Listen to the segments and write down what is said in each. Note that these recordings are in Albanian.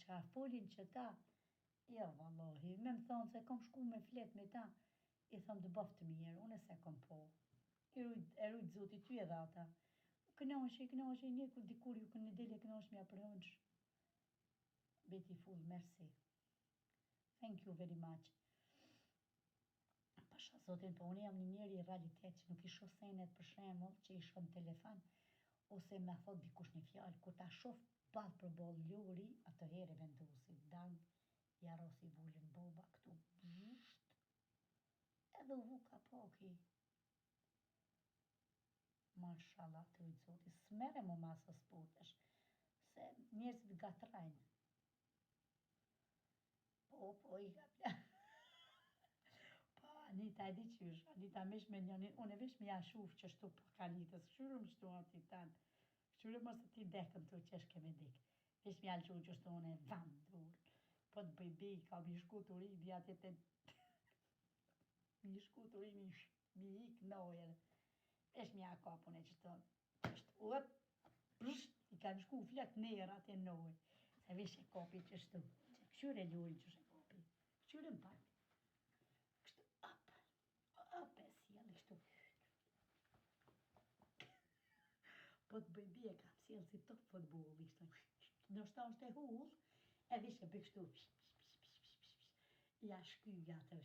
çka folin qëta, jo vallahi, me më thonë se kom shku me flet me ta, i thom të boftë mirë, unë s'e kom po. I rujt, e rujt zoti ty edhe ata. U kënaqe, i kënaqe, një kur dikur ju kënë dele kënaqe me ja përhënç. Beautiful, merci. Thank you very much. Pasha zotin, po unë jam një njeri i realitet që nuk i shoh senet për shembull që i shoh në telefon ose me thot dikush një fjalë, kur ta shoh ball për ball Lori, atëherë e vendosi, dang, ja rosi vulën boba këtu, bzht, edhe u vu kapaki. Mashallah të rujt zoti, s'merrem mu mas sportesh, se njerëzit gatrajnë. Po, po, i ka pla. Po, Anita e di qysh, Anita mish me njënin, unë e vish me ja shuf qështu po ka Anitës, kqyrëm qështu aty tanë, kqyrëm mos të ti dekën tu qesh ke me dek, vish me ja lëshu qështu unë e vam dur, po të bëj bi, ka mi shku turini atje te, mi shku turini, mi ik nojër, vish me ja kap unë qështu, Qështu, uep, psh, i kanë shku flët nërë atje nojë, se vish e kopi qështu, që kqyre Lorin qysh e kopi, kqyre më pak, kështu, op, op, e sjellë, kështu, po të bëj bie kam sjellë si top futbolli, kështu, ndoshta është e hull, e vish e bëj kështu, ja shkyj atë,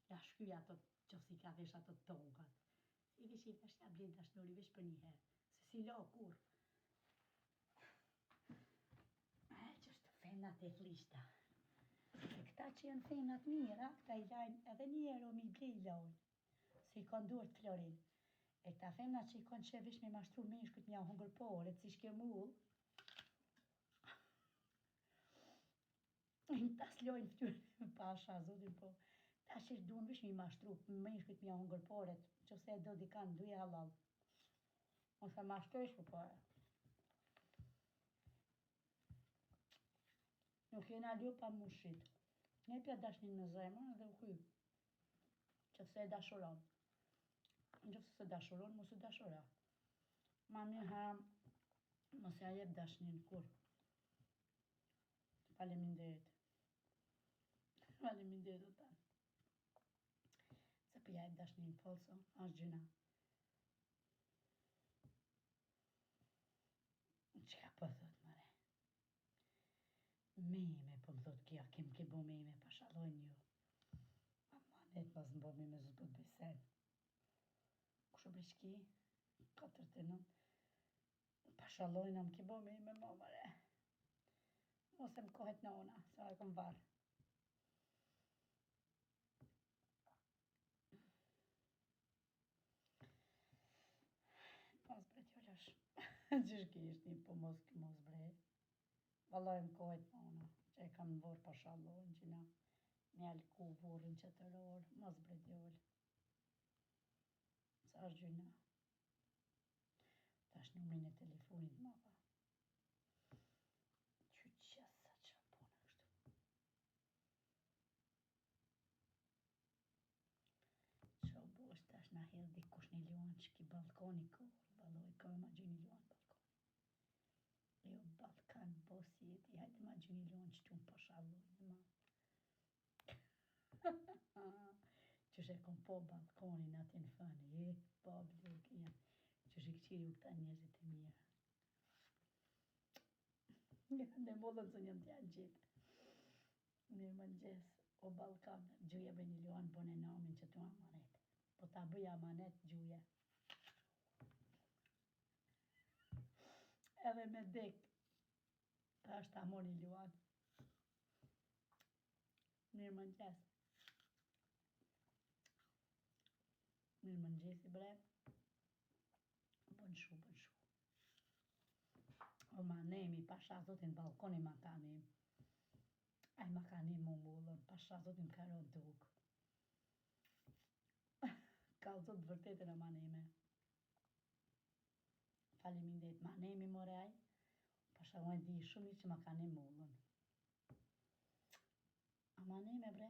ja shkyj ato, që si ka vesh ato togat, Si vish i vesh ja blen dashnori vesh për një herë, se si la kur. E, qështu femnat e flliqta. Se këta që janë femnat mira, këta i lajnë edhe një euro mi ble i lajnë. Se i kanë duart florin. E këta femnat që i kanë qef vesh me mashtru meshkujt me ja hongër paret, si shke mull. Ta s'lojnë ftyrë, pasha, zotin po. Ta që duan vesh mi mashtru, meshkujt me ja hongër paret, që se e do dikan, duje halal. Mos e mashtrojsh për pare. Nuk jena ljo pa mushit. Jepja dashnin me zemër dhe u kry. Që se e dashuron. Në qoftë se dashuron, mos e dashuro. Ma mirë haram, mos ja jep dashnin kur. Faleminderit. Faleminderit o tanë. Se për ja jep dashnin falso, është gjynah. Qka po thot mëre? Meme, po më thot kjo, kem ke bo meme, pashallojnë ju. Amanet mos më bo meme, zë po të bëj sen. Kusho bre qki? 49. Pashallojnë, am ke bo meme, mo mëre. Mos e më kohet nona, se e kom varë. Mos bre t'jollash. Qysh kish një, po mos, mos bre. Vallaj më kohet nona, që e kam në vorë pashallojnë, që na me alku vorën që të rorë, mos bre djallë. Sa është gjynah. Tash numrin e telefonit ma dha. Që që sa që puna kështu. Që bosh tash na hedh dikush një luan që ki balkoni ko, valloj ka ma gjy një luan balkoni. Jo Balkan bosi jeti, hajde ma gjy një luan që t'unë pashallojnë ma. Qysh e kom po balkonin aty në fënë, e, po, bluk, ja. Qysh i këqiri u këta njerëzit e mirë. Në mollën se njëm t'janë gjithë. Mirë mëngjes, o Ballkan, gjuje bre një luan bone namin që tu amanet. Po ta bëj amanet gjuje. Edhe me dek, ta është ta moni luan. Mirë mëngjes. Mirë mëngjesi bre. Bën shu, bën shu. O ma nemi, pasha zotin balkoni ma kani. Ai ma kani mu mullën, pasha zotin më ka rënë duk. Kallzo të vërtetën o ma neme. Faleminderit, ma nemi more ai. Pasha unë e di shumë mirë që ma kani mullën. A ma neme bre?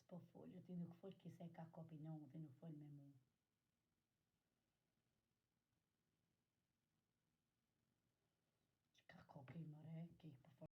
S'po folë, ti nuk fol kise ka kopi në ti nuk fol me mu.